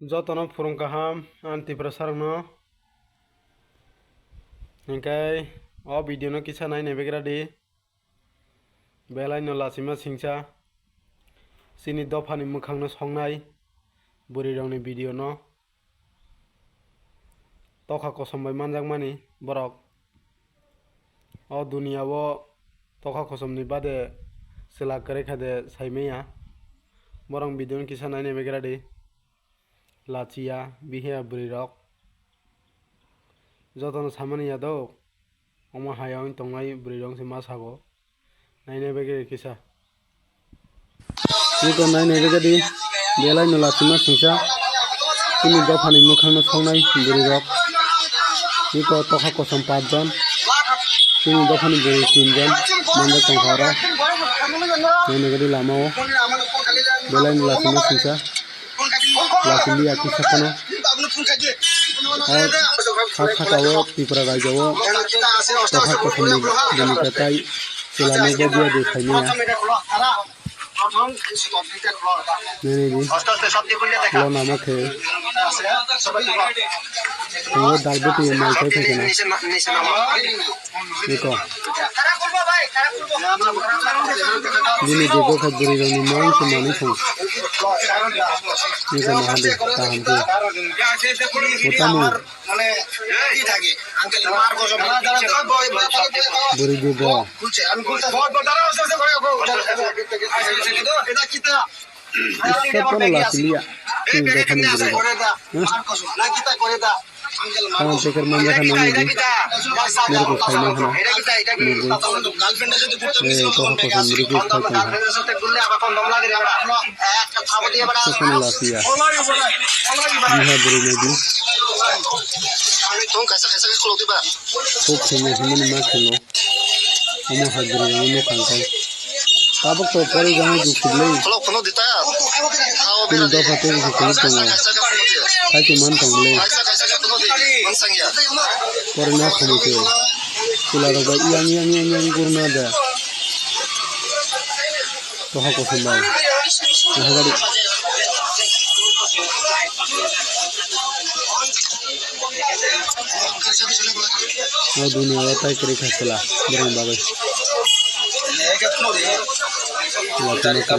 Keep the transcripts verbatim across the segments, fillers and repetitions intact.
Jotono phurung kaham, ang Tiprasarokno. Hinkhe o video no kisa nainai begra di. Belaino lachima singcha. Chini dophani mwkhangno songnai bwrwirokni video no. Tokha kosom bai manjakmani borok. O duniya o tokha kosomni bade chwla kwrwi kha de saimanya. Borok video no kisa nainai begra di. Lachiya, bihiya bwrwirok. Jotono samani ya do. Omo hai wng tongnai bwrwirok se ma sago. Nainai bagwi kisa. Niko nainai bagwi di. Belaino lachima singcha. Chini dophani mwkhangno songnai bwrwirok. Niko tokha kosom paanch jon. Chini dophani bwrwi tin jon. Manjak tongkha oro. Nainai bagwi lama o. Belaino lachima singcha. Lachiliya kisa phano. O sak saka o Tripura rajya o tokha kosom ni bini kwtai chwla nokbar dia de saimanya. Nini di lo nama khe. Tongo dal bwtwi mai khai phaikhe na. Niko. Bini bego khe bwrwi rokni mung se manwi thung. Niko mahadev kaham khe. Utamo. Bwrwi bebo. Issa phano lachiliya. Chini dophani bwrwi rok. Tamo paker manjakha nangni di. Norok khaina hana. Nugwi. Eh, tokha kosom rikwi khai tongkha. Issa phano lachiliya. Biha bwrwi nai di. Kok khaina himani ma khaino. Omo hai bwrwi rokno nukha hwnkhe. Tabuk to pori jangwi jukhible. Khulok phano dita. Chini dopha tei bwswk kwrwi tongo. Hai se man tong le. Pori na khumui se. Chwla rok bai yang yang yang yang gurna da. Toha kosom bai. Naha gari. O dunia o tai kwrwi kha chwla borokni bagwi. Chwla kwrwi kha.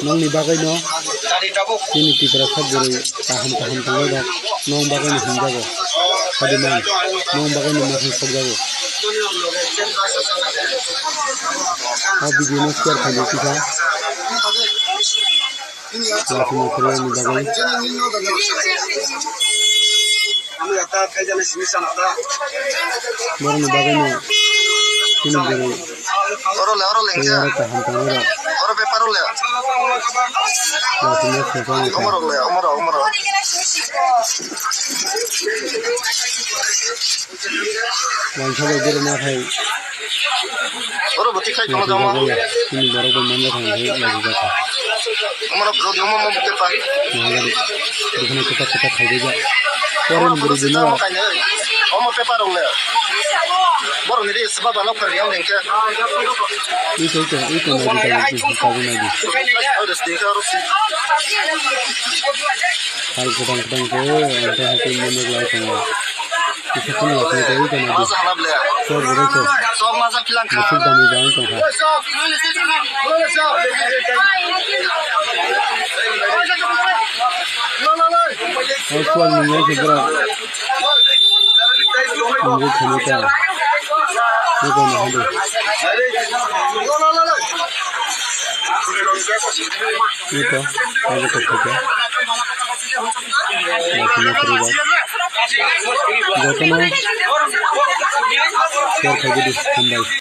Nokni bagwi no chini Tiprasa bwrwi kaham kaham tongnai rok nok bagwi no himjago. Hadi man nok bagwi no mokhang sokjago. O video no share khaidi kisa. Lachima kwrwi ni bagwi. Borokni bagwi no chini bwrwi. Oro le, oro le, tei oro kaham tongo rok. Oro paper oro le. Lachima sokani kha. Omorok le, omorok, omorok. Wansabo bere na khai. Oro bwtwi khai tongma jama. Chini borok bai manja thang khai laji jakha. Omorok rodi omo mo bwtwi pa. Nahagari. Bukhana kwchak kwchak khai dai jak. Oro bwtwi bwrwi no. Omo paper rok le. Borok ni ri sba ba lok phari yang dengke. Ito ito ito nai di, ito nai di. Oro sdi ka oro sdi. Hal kwbang kwbang khe, ang tei hakhe manjak lai tongo. Kisa kheno lachai tongwi tongma di. Sok bo rw sok. Sok masa philang kha. Musuk dami dami tongkha. O suar ni nai se bwrok. Nungwi khini ta. Nungwi khini ta. Nito, abo khe thwkhe. Jotono share khaidi, hambai.